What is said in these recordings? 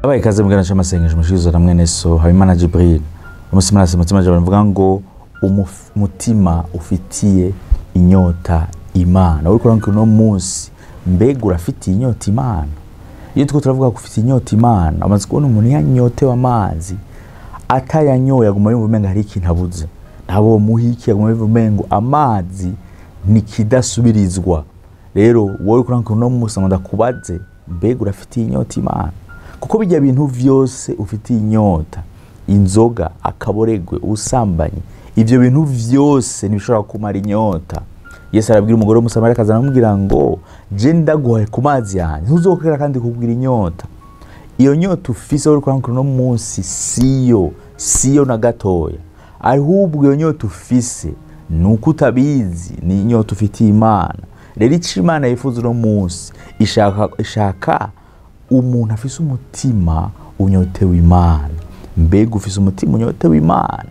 Abaye ikaze mugana cy'amasengesho mushizo na mwene so Habimana Jibril. Umusimana se mutima jabo mvuga ngo umutima ufitiye inyota Imana. Uriko uranka no munsi mbega urafitiye inyota Imana. Iyo tuko turavuga ko ufitiye inyota Imana, amaze kubona umuntu yanyotewe amazi atayanyoye aguma yumva umenga hari ikintu abuze. Ntabo muhiki aguma yumva umengo amazi nikidasubirizwa. Rero wowe uriko uranka no munsi ngo ndakubaze mbega urafitiye inyota Imana. Kuko bijya bintu vyose ufitiye inyota, inzoga, akaboregwe, ubusambanyi, ivyo bintu vyose ntibishobora kumara inyota. Yesu arabwira umugore w'Umusamariya akaza aramubwira ngo je ndaguhaye ku mazi yanjye ntuzokera kandi kugira inyota. Iyo nyota ufise uri kuranka no munsi siyo na gatoya, ahubwo iyo nyota ufise nuko utabizi ni inyota ufitiye Imana. Rero ico Imana yifuza uno munsi ishaka umuntu afise umutima unyotewe Imana. Mbega ufise umutima unyotewe Imana,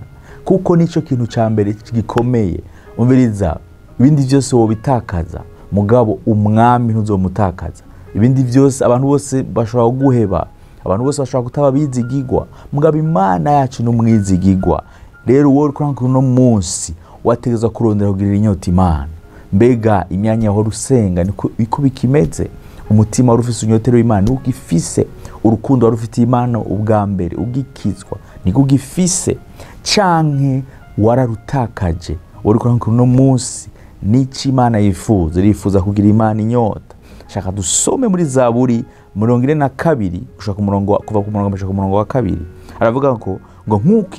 kuko nico kintu ca mbere gikomeye. Umviriza, ibindi vyose wobitakaza, mugabo umwami ntuzomutakaza. Ibindi vyose abantu bose bashobora guheba, abantu bose bashobora kutaba bizigigwa, mugabo Imana yacu n'umwizigigwa. Rero wowe uriko uno munsi wategezwa kurondera kugirira inyota Imana. Mbega imyanya yaho rusenga niko bikimeze. Umutima wari ufise unyotero w'Imana ugifise, urukundo wari ufitiye Imana ubwa mbere ugikizwa niko ugifise, canke wararutakaje. Uri kuranka uno munsi nici Imana yifuza, irifuza kugira Imana inyota. Shaka dusome muri Zaburi 42 gushaka ku murongo kuva ku murongo gushaka ku murongo wa 2. Aravuga ngo nkuko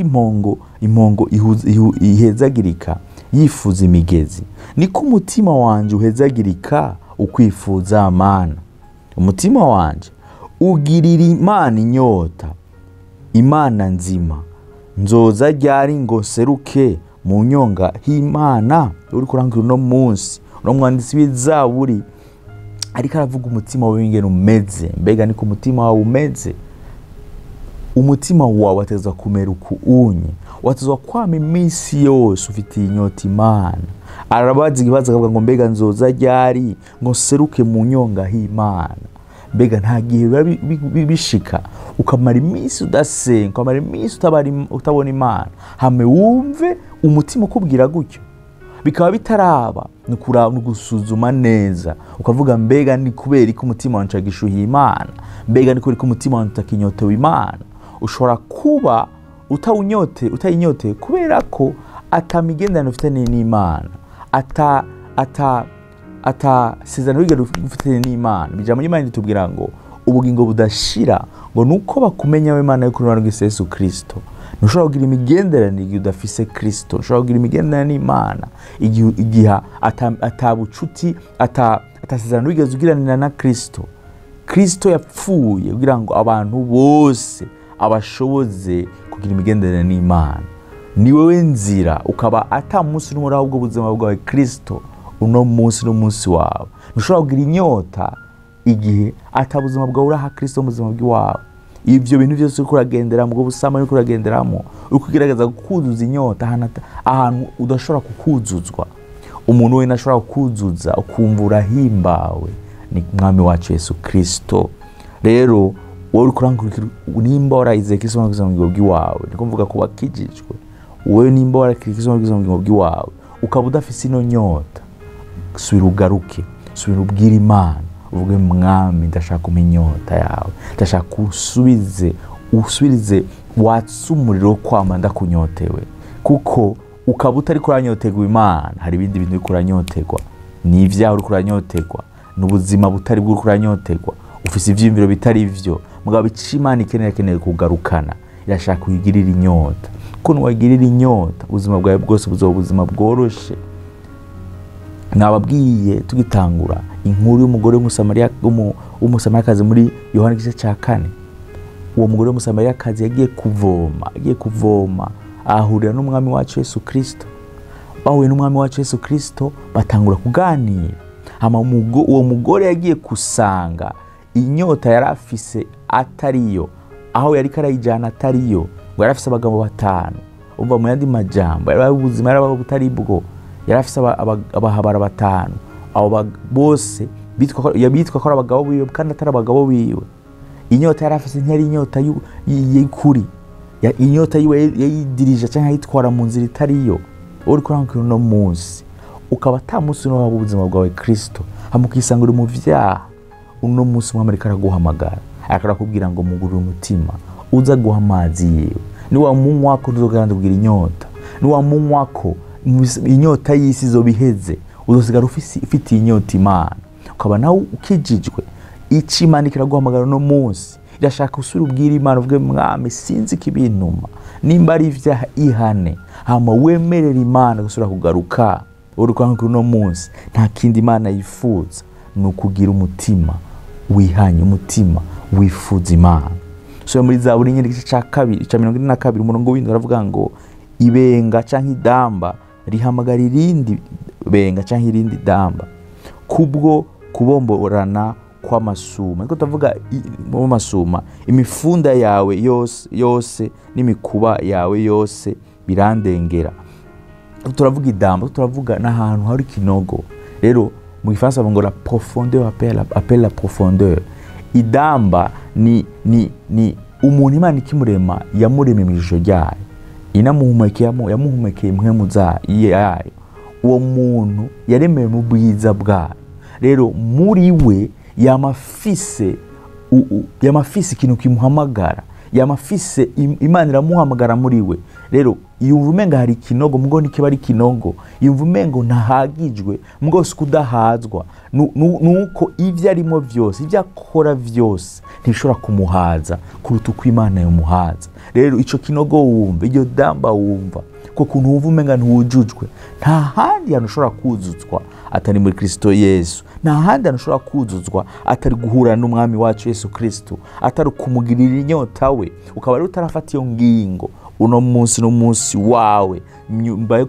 impongo ihezagirika yifuza imigezi, niko umutima wanje uhezagirika ukwifuza Imana. Umutima wanje ugirira Imana inyota, Imana nzima. Nzoza ryari ngo seruke mu nyonga h'Imana. Uri kurangira uno munsi uno mwanditsi w'Izaburi ariko aravuga umutima wawe ingene umeze. Mbega niko umutima wawe umeze? Umutima wawe watezwa kumera uku unye, watezwa kwama iminsi yose ufitiye inyota Imana. Arabaza ikibazo akavuga ngo mbega nzoza ryari ngo seruke mu nyonga h'Imana. Mbega nta gihe biba bishika ukamara iminsi udasenga, ukamara iminsi utabona Imana, hame wumve umutima ukubwira gutyo. Bikaba bitaraba ni gusuzuma neza ukavuga mbega ni kubera ko umutima wanje agishuhiye Imana, mbega ni kubera ko umutima wanje utakinyotewe Imana. Ushobora kuba utayinyote kubera ko atamigenderanire ufitanye n'Imana, ata sezerano wigera ufitanye n'Imana. Ijambo ry'Imana ritubwira ngo ubugingo budashira ngo nuko bakumenya we Imana y'ukuri n'ubwa Yesu Kristo. Ntushobora kugira imigenderanire igihe udafise Kristo. Ntushobora kugira imigenderanire n'Imana igihe atabucuti atasezerano wigeze ugiranira na Kristo. Kristo yapfuye kugira ngo abantu bose abashoboze kugira imigenderanire n'Imana. Ni wewe nzira, ukaba ata munsi n'umwe ahubwo ubuzima bwawe Kristo uno munsi n'umunsi wawe. Ntushobora kugira inyota igihe atabuzima bwawe uraha Kristo mu buzima bwawe. Ivyo bintu vyose uriko uragenderamo, ubwo busambanyi uriko uragenderamo, uriko ugerageza kukuzuza inyota ahantu udashobora kukuzuzwa. Umuntu wese ashobora kukuzuza ukumva urahimbawe ni Mwami wacu Yesu Kristo. Rero wowe uriko urankurikira nimba warayizeye Kristo mu buzima bwawe, niko mvuga ko wakijijwe. Wowe nimba warakiriye Kristo mu buzima bwawe ukaba udafise ino nyota, subira ugaruke, subira ubwire Imana uvuge Mwami ndashaka kumenya inyota yawe, ndashaka usubirize watse umuriro kwama ndakunyotewe. Kuko ukaba utari kuranyotegwa Imana, hari ibindi bintu uriko uranyotegwa, ni ivyaha uriko uranyotegwa, n'ubuzima butari bwo uriko uranyotegwa, ufise ivyiyumviro bitari ivyo. Mugabo ico Imana ikeneye kugarukana, irashaka kuyigirira inyota. Kuko nuwagirira inyota ubuzima bwawe bwose buzoba ubuzima bworoshe. Nababwiye tugitangura inkuru y'umugore w'Umusamariyakazi muri Yohana igice ca 4. Uwo mugore w'Umusamariyakazi yagiye kuvoma ahurira n'umwami wacu Yesu Kristo. Bahuye n'umwami wacu Yesu Kristo batangura kuganira. Hama uwo mugore yagiye kusanga inyota yarafise atariyo, aho yari karayijana atariyo, ngo yarafise abagabo 5. Umva mu yandi majambo yari ubuzima yari butari bwo, yarafise abahabara 5. Abo bose bitwa ko abagabo biwe kandi atari abagabo biwe. Inyota yari afise ntiyari inyota y'ukuri. Inyota yiwe yayidirije canke ayitwara mu nzira itariyo. Uriko urankira uno munsi ukaba ata munsi n'umwe waba ubuzima bwawe Kristo, hama ukisanga uri mu vyaha, uno munsi Umwami ariko araguhamagara, ariko arakubwira ngo mugurure umutima uza guha amazi yiwe. Niwamunywako ntuzogenda kugira inyota, niwamunywako inyota y'isi izobiheze, uzosigara ufite inyota Imana, ukaba nawe ukijijwe. Ico Imana ikiraguhamagara uno munsi, irashaka usubire ubwire Imana uvuge Mwami sinzi ikibintuma, nimba ari ivyaha ihane, hama wemerere Imana gusubira kugaruka. Uriko urankira uno munsi nta kindi Imana yifuza ni ukugira umutima wihanye, umutima wifuza Imana. So muri Zaburi nyene igice ca kabiri ca 42 umurongo w'indwi aravuga ngo ibenga canke idamba rihamagara irindi benga canke irindi damba kubwo kubomborana kw'amasuma. Niko tavuga mu masuma, imifunda yawe yose yose n'imikuba yawe yose birandengera. Turavuga idamba, turavuga n'ahantu hari kinogo. Rero mu Gifaransa bavuga ngo la profondeur appelle la profondeur. Idamba ni umuntu Imana ikimurema yamuremye mu ishusho ryayo, inamuhumekeye yamuhumekeye impwemu yayo. Uwo muntu yaremewe mu bwiza bwayo. Rero muri we yamafise ikintu kimuhamagara, yamafise Imana iramuhamagara muri we. Rero yumva umenga hari ikinogo, mugo nikiba ari ikinogo, yumva umengo ntahagijwe, mugo si kudahazwa, nuko ivyo arimo vyose, ivyo akora vyose ntibishobora kumuhaza kuruta uko Imana yomuhaza. Rero ico kinogo wumva, iryo damba wumva, ko kuntu wumva umenga ntiwujujwe, nta handi hantu ushobora kuzuzwa atari muri Kristo Yesu, nta handi hantu ushobora kuzuzwa atari guhura n'Umwami wacu Yesu Kristo, atari kumugirira inyota we. Ukaba rero utarafata iyo ngingo uno munsi n'umunsi wawe, mbaye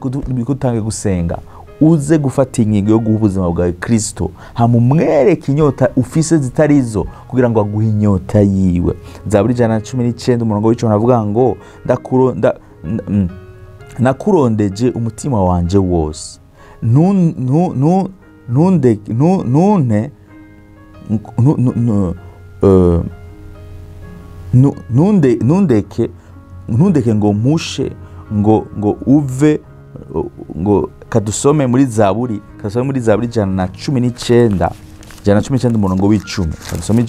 kutange gusenga, uze gufata ingingo yo guha ubuzima bwawe Kristo, hama umwereke inyota ufise zitarizo kugira ngo aguhe inyota yiwe. Zaburi 119 umurongo w'icumi aravuga ngo nakurondeje umutima wanje wose, ntundeke ngo mpushe ngo uve ngo kadusome muri Zaburi, kadusome muri Zaburi 119 119 umurongo w'icumi, kadusome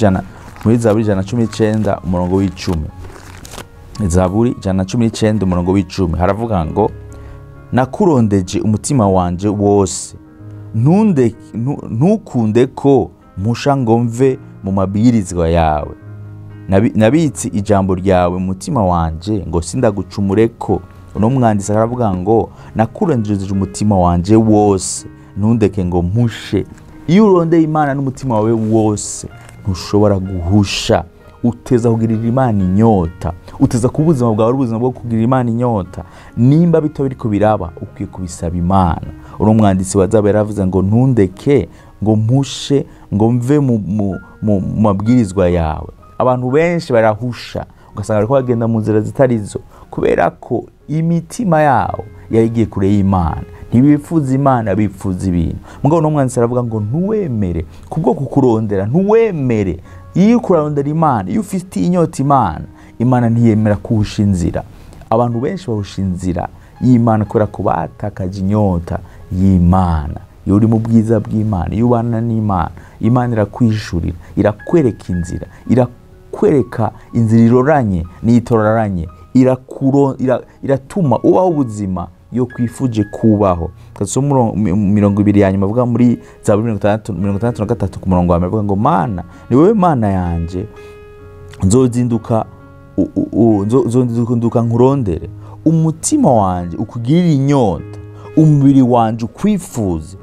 muri Zaburi 119 umurongo w'icumi. Zaburi 119 umurongo w'icumi haravuga ngo nakurondeje umutima wanje wose, ntukunde ko mpusha ngo mve mu mabwirizwa yawe. Nabitse ijambo ryawe mu mutima wanje ngo sindagucumureko. Uno mwanditsi aravuga ngo nakurondeje umutima wanje wose, ntundeke ngo mpushe. Iyo urondeye Imana n'umutima wawe wose ntushobora guhusha. Uteza kugirira Imana inyota, uteza kuba ubuzima bwawe ari ubuzima bwo kugirira Imana inyota. Nimba bito biriko biraba ukwiye kubisaba Imana. Uno mwanditsi wa Zaburi yaravuze ngo ntundeke ngo mpushe ngo mve mu mabwirizwa yawe. Abantu benshi barahusha, ugasanga bariko bagenda mu nzira zitarizo kubera ko imitima yabo yarigiye kure y'Imana. Ntibifuza Imana, bifuza ibintu. Mugabo no mwanditsi aravuga ngo ntuwemere kubwo kukurondera, ntuwemere. Iyo kurondera Imana, iyo ufite inyota Imana, Imana ntiyemera kuhusha inzira. Abantu benshi bahusha inzira y'Imana kubera ko batakaje inyota y'Imana. Iyo uri mu bwiza bw'Imana, iyo ubana n'Imana, Imana irakwishurira, irakwereka inzira, irakwereka inzira iroranye n'itororanye, iratuma ubaho ubuzima yo kwifuje kubaho. Kasoma 20 ya nyuma avuga muri Zaburi 63 ku murongo wa mbere avuga ngo Mana ni wewe Mana yanje, nzozinduka nkurondere, umutima wanje ukugirira inyota, umubiri wanje ukwifuza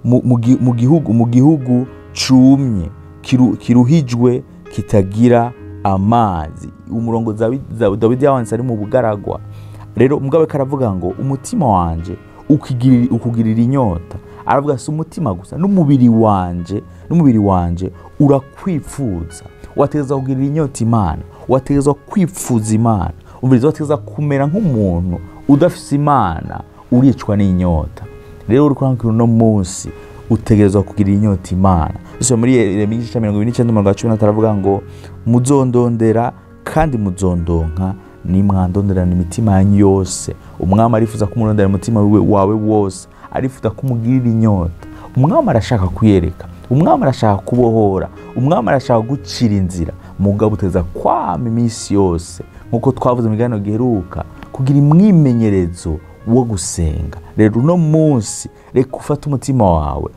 mu gihugu cumye kiruhijwe kitagira amazi. Umurongo Dawidi yawanditse ari mu bugaragwa. Rero mugabo karavuga ngo umutima wanje ukugirira inyota. Aravuga si umutima gusa, n'umubiri wanje urakwifuza. Wateza kugirira inyota Imana, wateza kwifuza Imana, umubiri wateza kumera nk'umuntu udafise Imana, uricwa n'inyota. Rero uri kwanga uno munsi Utegerezwa kugira inyota Imana. Dusoma muri Yeremiya igice ca 29:13 aravuga ngo muzondondera kandi muzondonka nimwandonderana imitima yanyu yose. Umwami arifuza kumurondera umutima wawe wose, arifuza kumugirira inyota. Umwami arashaka kuyereka, umwami arashaka kubohora, umwami arashaka gucira inzira. Mugabo uteza kwama iminsi yose, nkuko twavuze mu kiganiro giheruka, kugira imwimenyerezo wo gusenga. Rero uno munsi reka ufate umutima wawe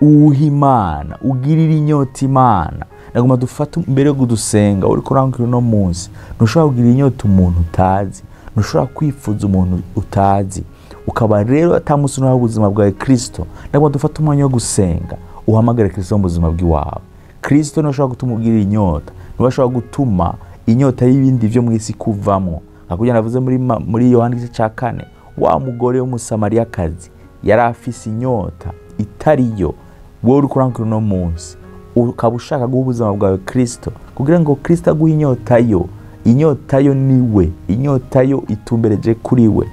uwuhe Imana, ugirire inyota Imana. Nagomba dufate mbere yo kudusenga, uriko urankira uno munsi, ntushobora kugira inyota umuntu utazi, ntushobora kwifuza umuntu utazi, ukaba rero atamusi n'aho ubuzima bwawe Kristo. Nagomba dufate umwanya wo gusenga, uhamagare Kristo mu buzima bw'iwawe. Kristo ntushobora gutuma ugira inyota, ntushobora gutuma inyota y'ibindi vyo mw'isi kuvamwo. Hakurya navuze muri Yohana igice ca 4, wa mugore w'umusamariyakazi yari afise inyota itariyo. Wowe uriko urankira uno munsi, ukaba ushaka guha ubuzima bwawe Kristo, kugira ngo Kristo aguhe inyota yo. Inyota yo niwe, inyota yo itumbereje kuri we.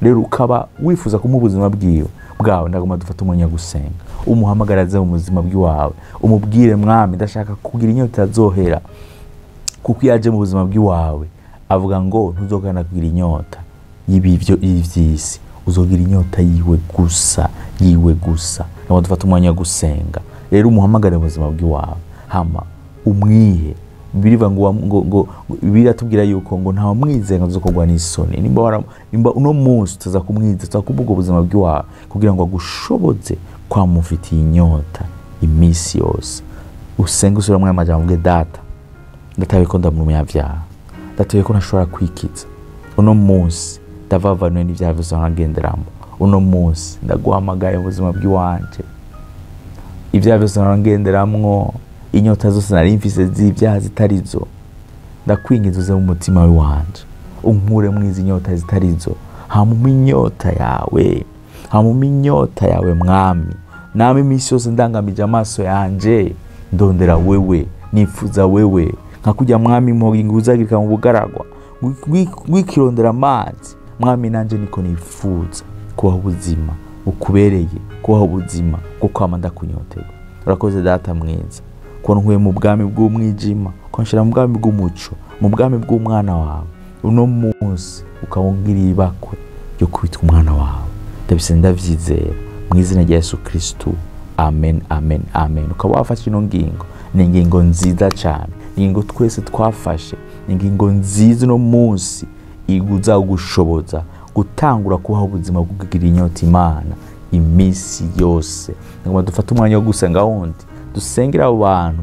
Rero ukaba wifuza kumuha ubuzima bwiwe bwawe, ndagomba dufate umwanya gusenga, umuhamagaraze mu buzima bw'iwawe, umubwire mwami ndashaka kugira inyota azohera. Kuko iyo aje mu buzima bw'iwawe avuga ngo ntuzogana kugira inyota y'ibivyo ivy'isi, uzogira inyota yiwe gusa, yiwe gusa. Ndagomba dufate umwanya gusenga. Rero umuhamagare mu buzima bw'iwawe, hama umwihe. Biriva ngo ngo biratubwira yuko ngo nta mwizeye ngo azokogwa n'isoni. Nimba uno munsi tuza kumwiza, tuza kuvuga ubuzima bw'iwawe kugira ngo agushoboze kwamufitiye inyota iminsi yose. Usenge usubira muri amajambo uvuge data, ndataye ko ndamumyavyaha, ndataye ko ntashobora kwikiza. Uno munsi ndavavanwe n'ivyaha vyose nkagenderamo. Uno munsi ndaguhamagaye mu buzima bw'iwanje, ivyaha vyose nkagenderamwo, inyota zose nari mfise z'ivyaha zitarizo, ndakwinginze uze mu mutima wanje, unkure mwizi inyota zitarizo. Hama inyota yawe, hama inyota yawe mwami. Nami iminsi yose ndangamije amaso yanje ndondera wewe, nifuza wewe, nkakujya mwami mpoginguzagirika mu bugaragwa wikirondera amazi. Mwami nanje niko nifuza kubaho ubuzima bukubereye, kubaho ubuzima bwo kwama ndakunyoterwa. Urakoze data mwiza, ko nkuye mu bwami bw'umwijima, ko nshira mu bwami bw'umuco, mu bwami bw'umwana wawe. Uno munsi ukawongiriye ibakwe ryo kwitwa umwana wawe. Ndabise ndavyizera mu izina rya Yesu Kristo, amen, amen, amen. Ukaba wafashe ino ngingo, ni ingingo nziza cyane, ni ingingo twese twafashe, ni ingingo nziza uno munsi iguza gushoboza gutangura kubaho ubuzima bwo kugira inyota Imana iminsi yose. Ngomba dufate umwanya wo gusenga wundi, dusengera abo bantu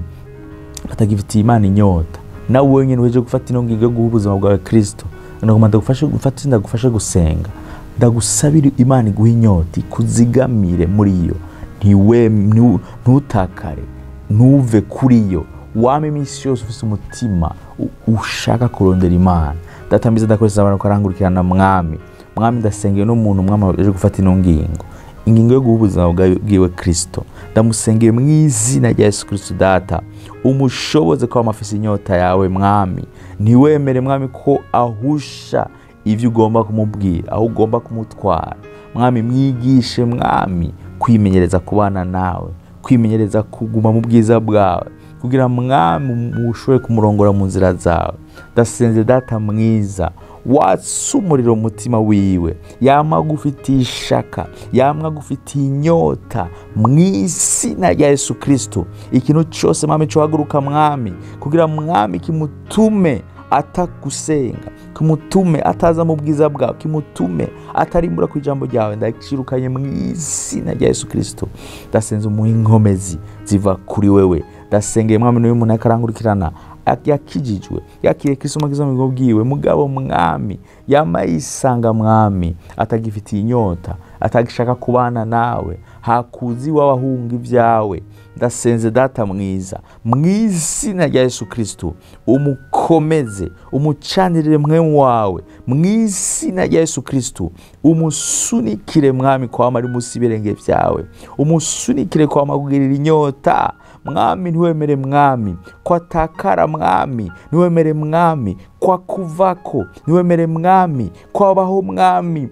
batagifitiye Imana inyota. Nawe wenyine uheje gufata ino ngingo yo guha ubuzima bwawe Kristo, ngomba ndagufashe gufata, ndagufashe gusenga, ndagusabira Imana iguhe inyota ikuzigamire muri yo, ntutakare, ntuve kuri yo. Wame iminsi yose ufise umutima ushaka kurondera Imana. Data mwiza, ndakoresha abantu karangurikirana mwami. Mwami ndasengeye no muntu mwami aje gufata ino ngingo, ingingo yo guha ubuzima bwiwe Kristo. Ndamusengeye mu izina rya Yesu Kristo data, umushoboze kwa mafisi inyota yawe mwami. Ntiwemere mwami ko ahusha ivyo ugomba kumubwira, aho ugomba kumutwara. Mwami mwigishe mwami kwimenyereza kubana nawe, kwimenyereza kuguma mu bwiza bwawe, kugira mwami ushobore kumurongora mu nzira zawe. Ndasenze data mwiza, watse umuriro umutima wiwe, yama gufitiye ishaka, yama gufitiye inyota mu izina rya Yesu Kristo. Ikintu cyose mwami cyohaguruka mwami, kugira mwami kimutume atagusenga, kimutume ataza mu bwiza bwawe, kimutume atarimbura ku ijambo ryawe, ndakirukanye mu izina rya Yesu Kristo. Ndasenze umuhe inkomezi ziva kuri wewe. Ndasengeye mwami n'uyu muntu akarangurikirana yakijijwe, yakiriye Kristo umukiza mu bwiwe, mugabo mwami yama yisanga mwami atagifitiye inyota, atagishaka kubana nawe, hakuzi wabahunga ibyawe. Ndasenze data mwiza mu izina rya Yesu Kristo, umukomeze, umucanirire mwemu wawe mu izina rya Yesu Kristo, umusunikire mwami kwama ari munsi y'ibirenge byawe, umusunikire kwama kugirira inyota mwami. Ntiwemere mwami ko atakara mwami, ntiwemere mwami ko akuvako, ntiwemere mwami ko abaho mwami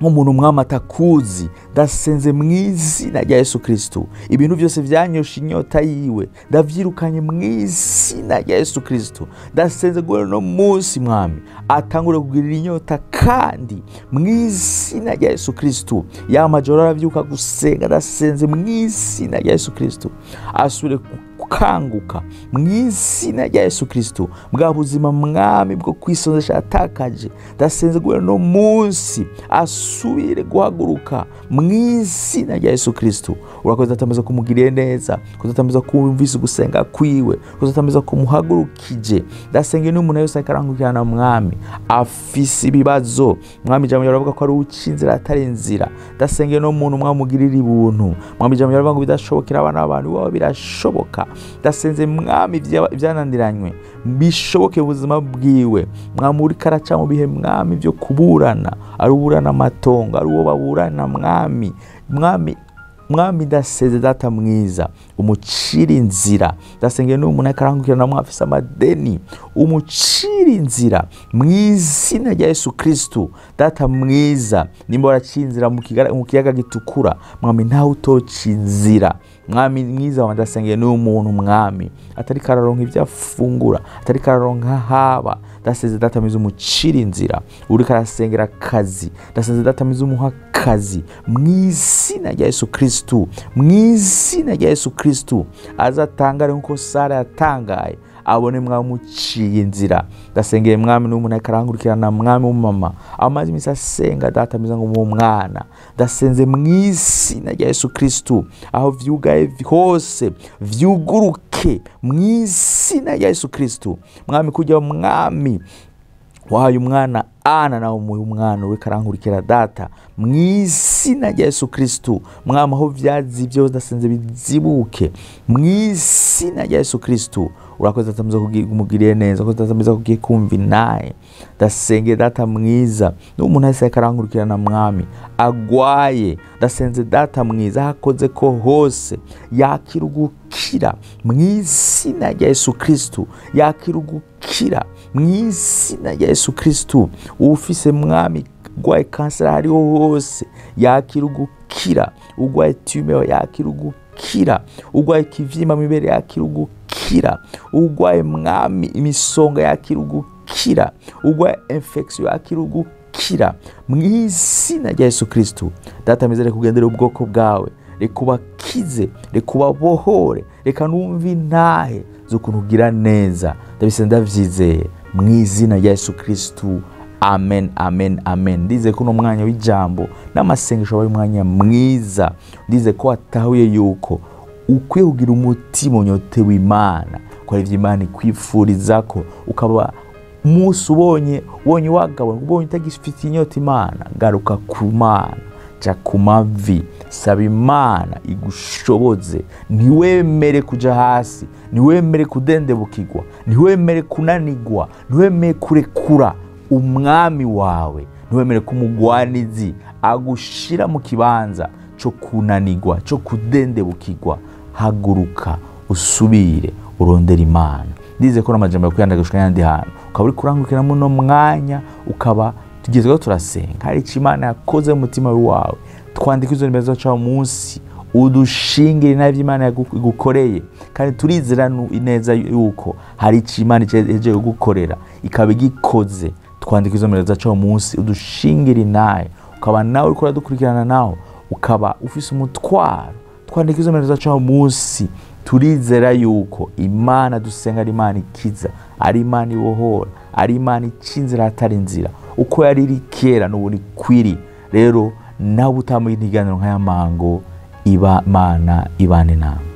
nk'umuntu mwami atakuzi. Ndasenze mu izina rya Yesu Kristo, ibintu byose vyanyosha inyota yiwe ndavyirukanye mu izina rya Yesu Kristo. Ndasenze guhera no munsi Mwami atangure kugirira inyota, kandi mu izina rya Yesu Kristo ya majoro aravyuka gusenga. Ndasenze mu izina rya Yesu Kristo asubire gukanguka mu izina rya Yesu Kristo. Bwa buzima Mwami bwo kwisonzesha atakaje, ndasenze guhera no munsi asubire guhaguruka mu izina rya Yesu Kristo. Urakoze atameza kumugiriye neza, kuzatameza kumvisa gusenga kwiwe, kuzatameza kumuhagurukije. Ndasenge n'umuntu wese akarangukirana Mwami afise ibibazo Mwami, jambo yaravuga ko ari ucinzira atari inzira. Ndasenge no muntu mwamugirira ibuntu Mwami, jambo yaravuga ngo bidashobokera abana b'abantu wabo birashoboka. Ndasenze Mwami ibyananiranywe bishoboke ubuzima bwiwe Mwami. Uri karaca mu bihe Mwami byo kuburana, ari uburana amatongo, ari uwo baburana Mwami. Mwami Mwami ndaseze data mwiza umucira inzira. Ndasenge n'umuntu akarangukirana mwafise amadeni, umucira inzira mu izina rya Yesu Kristo. Data mwiza, nimba waracinzira mu kiyaga gitukura Mwami, ntawe utocinzira Mwami mwiza. Ndasenge n'umuntu Mwami atari kararonka ibyo afungura, atari kararonka haba, ndaseze data mwiza umucira inzira. Uri karasengera akazi, ndaseze data mwiza umuha akazi mu izina rya Yesu Kristo, mu izina rya Yesu Kristo. Azatangare nkuko Sara yatangaye, abone mwamuciye inzira. Ndasengeye Mwami n'umuntu akarangurikirana Mwami w'umama amaze imisi asenga data mwiza ngo umuhe umwana. Ndasenze mu izina rya Yesu Kristo, aho vyugaye hose vyuguruke mu izina rya Yesu Kristo. Mwami kujya Mwami wahaye umwana Ana, nawe umuhe umwana we karangurikira data mu izina rya Yesu Kristo. Mwami aho vyazivye ndasenze bizibuke mu izina rya Yesu Kristo. Urakoze data mwiza kumugiriye neza, urakoze data mwiza kugiye kumva inaye. Ndasenge data mwiza n'umuntu wese akarangurikirana Mwami agwaye, ndasenze data mwiza hakoze ko hose yakira ugukira mu izina rya Yesu Kristo, yakira ugukira mu izina rya Yesu Kristo. Ufise Mwami ugwaye kanseri hariho hose yakira ugukira, ugwaye tumeur yakira ugukira, ugwaye ikivyimba mw'ibere yakira ugukira, ugwaye Mwami imisonga yakira ugukira, ugwaye infection yakira ugukira mu izina rya Yesu Kristo. Data mwiza, reka ugendere ubwoko bwawe, reka ubakize, reka ubabohore, reka numve intahe z'ukuntu ugira neza. Ndabise ndavyizeye mu izina rya Yesu Kristo. Amen, amen, amen. Ndize ko uno mwanya w'ijambo n'amasengesho wabaye umwanya mwiza. Ndize ko watahuye yuko ukwiye kugira umutima unyotewe Imana, ko ari Imana ikwifuriza ko ukaba umunsi ubonye wagabona, ubonye utagifite inyota Imana, garuka ku Mana, ja ku mavi, saba Imana igushoboze. Ntiwemere kuja hasi, ntiwemere kudendebukirwa, ntiwemere kunanigwa, ntiwemere kurekura umwami wawe, ntiwemere ko umugwanizi agushira mu kibanza cyo kunanigwa, cyo kudendebukirwa. Haguruka usubire urondera Imana. Ndize ko n'amajambo yakuyanda gushika yandi hantu ukaba uri kurangukira muno mwanya, ukaba tugezweho turasenga, hari icyo Imana yakoze mu mutima wawe. Twandike izo nimero zacu munsi, udushingire n'ibyo Imana yagukoreye, kandi turizera neza yuko hari icyo Imana ihejeje kugukorera ikaba igikoze. Twandike izo nimero zacu munsi, udushingire naye, ukaba nawe uriko uradukurikirana nawe ukaba ufise umutwaro. Twandike izo nimero zacu munsi, turizera yuko Imana dusenga ari Imana ikiza, ari Imana ibohora, ari Imana icinzira atari inzira, uko yari iri kera n'ubu ni kwiri. Rero nawe utamuye intiganiro nk'aya mango, iba Mana ibane nawe.